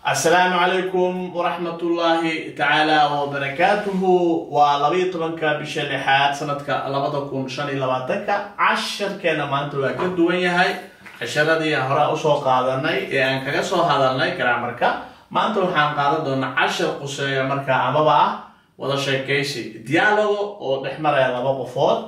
Asalaamu calaykum waraxmatullaahi tacaala wabarakaatuhu. Waa 12-ka bisha lixaad sanadka 2025-ka. Casharkeena maanta waa ka duwan yahay casharadii aan hore usoo qaadanay ee aan kaga soo hadalnay grammarka. Maanta waxaan qaadan doonaa cashar quseeya markaa amaba ah wada sheekaysi, dialogo oo dhex maraya laba qofood.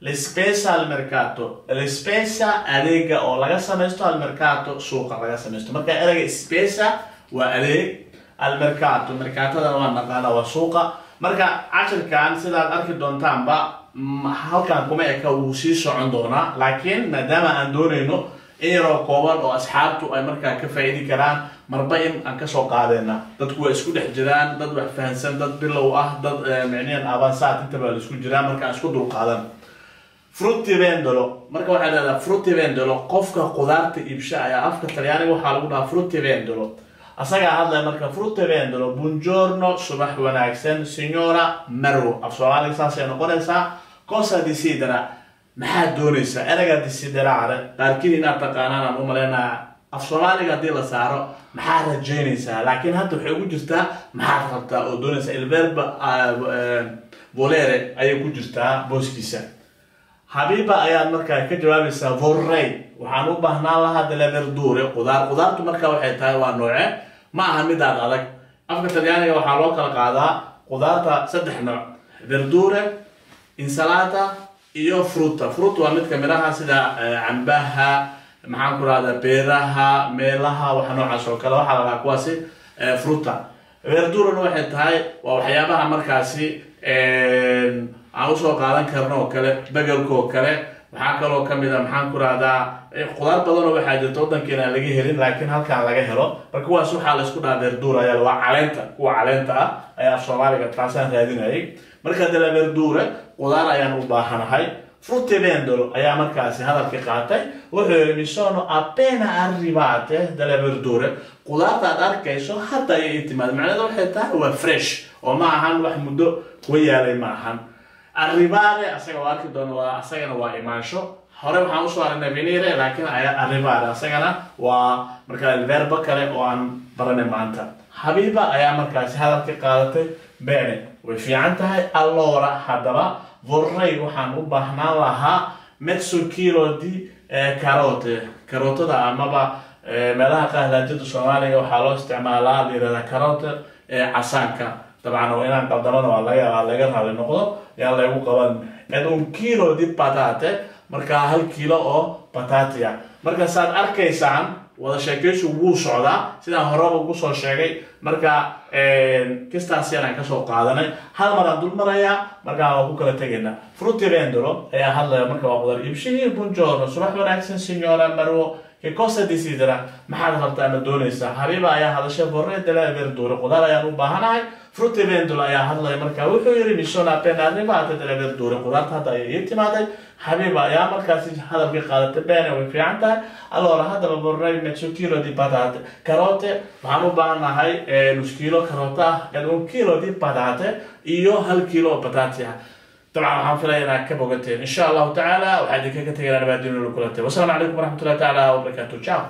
La spesa al mercato, la spesa adeega oo laga samaysto, al mercato suuqa laga samaysto. Marka ereyga spesa waa adeeg, al mercato mercatadana waa naqaana, waa suuqa. Marka cashirkan sidaad arki doontaanba halkan kuma eka, wuu sii socon doonaa, laakiin maadaama aan doonayno in yaroo kooban oo asxaabtu ay markaa ka faa'iidi karaan, marba in aan kasoo qaadayna. Dadku waa isku dhex jiraan, dad wax fahansan, dad bilow ah, dad micnihan avanzato, intaba la isku jiraa. Marka aan isku dulqaadan. Fruttivendolo, marka waxaa dhahdaa fruttivendolo qofka qudaarta iibsha ayaa afka Talyaaniga waxaa lagu dhahaa fruttivendolo. Asagaa hadlaya marka. Fruttivendolo: buongiorno, subax wanaagsan, signora, marwo. Af Soomaaliga saasay noqonaysaa. Cosa desidera, maxaad doonaysaa? Ereyga desiderare qaarkiin inaad taqaanaan aan u malaynaya. Af Soomaaliga haddii la saaro, maxaad rajaynaysaa? Laakiin hadda waxay ugu jirtaa maxaad rabtaa oo doonaysaa. Il verbo volere ayay ku jirtaa booskiisa. Xabiiba ayaad markaa ka jawaabaysaa: vorrei, waxaan u baahnaan lahaa, delle verdure, qudaar. Qudaartu marka waxay tahay waa nooce? Ma aha midaad adag. Afka Talyaaniga waxaa loo kala qaadaa qudaarta saddex nooc: verdure, insalata iyo frutta. Frutta waa midka midhaha sida cambaha, maxaan ku rahdaa, beeraha, meelaha, waxa noocaas oo kale waxaa la dhahaa kuwaasi frutta. Verdurena waxay tahay waa waxyaabaha markaasi aan usoo qaadan karno oo kale, begelka oo kale. Waxaa kaloo kamid a, maxaan ku rahdaa, qudaar badanoo waxaa jirta waddankeena aan laga helin laakiin halkaan laga helo. Marka kuwaas waxaa la isku dhahaa verdura ayaa, waa caleenta, kuwa caleenta ah ayaa af Soomaaliga taasaan raadinayay. Marka della verdure, qudaar ayaan u baahanahay. Fruttivendolo ayaa markaasi hadalkii qaatay, wuxuu yidhi: mi sono appena arrivate delle verdure, qudaarta aad arkayso hadda ayay ii timaad. Macnaheedu waxay tahay waa fresh oo ma ahan wax muddo kuwa yaalay, ma ahan. Arrivare asaga waa arki doona, waa asagana waa imaansho. Hore waxaan usoo aragnay venire, laakiin arrivare asagana waa markaa verbo kale oo aan baranay maanta. Xabiiba ayaa markaasi hadalkii qaadatay: bene, way fiican tahay. Allora, haddaba, vorrei, waxaan u baahnaan lahaa, mezzo chilo di carote, karootada amaba meelaha qaar laajada Soomaaliga waxaa loo isticmaalaa la yihahdaa carote casaanka. Dabcan oo inaan qaldamana waa laga yaabaa, laga raali noqdo, yaan laygu qaban. Ed un chilo di patate, markaa 1 kiilo oo patati ah. Marka saad arkaysaan wada sheekaysu wuu socdaa sidaan horeba ugu soo sheegay. Marka kistaas yaraan kasoo qaadanay, hal mar aan dul marayaa, markaa waa ku kala tegaynaa. Fruttivendolo ayaa hadlaya marka, waa qudar iibshihii: buongiorno, subax wanaagsan, signora, marwo, che cosa desidera, maxaad rabtaa ama doonaysaa? Xabiiba ayaa hadashay: vorrei delle verdure, qudaar ayaan u baahanahay. Fruttivendolo ayaa hadlaya marka, wuxuu yidhi: mi sono appena arrivate delle verdure, qudaarta hadda ayay ii timaaday. Xabiiba ayaa markaasi hadalkii qaadatay: bene, way fiican tahay. Allora, haddaba, vorrei mezzo chilo di patate, carote, waxaan u baahanahay nus kiilo karoota ah, ed un chilo di patate, iyo 1 kiilo oo patati ah. Dabcan waxaan filaya inaad ka bogateen insha Allahu tacaala. Waxaa idinkaga tegaynaa nabaadinulu kulantay. Wasalaamu calaykum waraxmatullahi tacaala wabarakaatu. Ciao.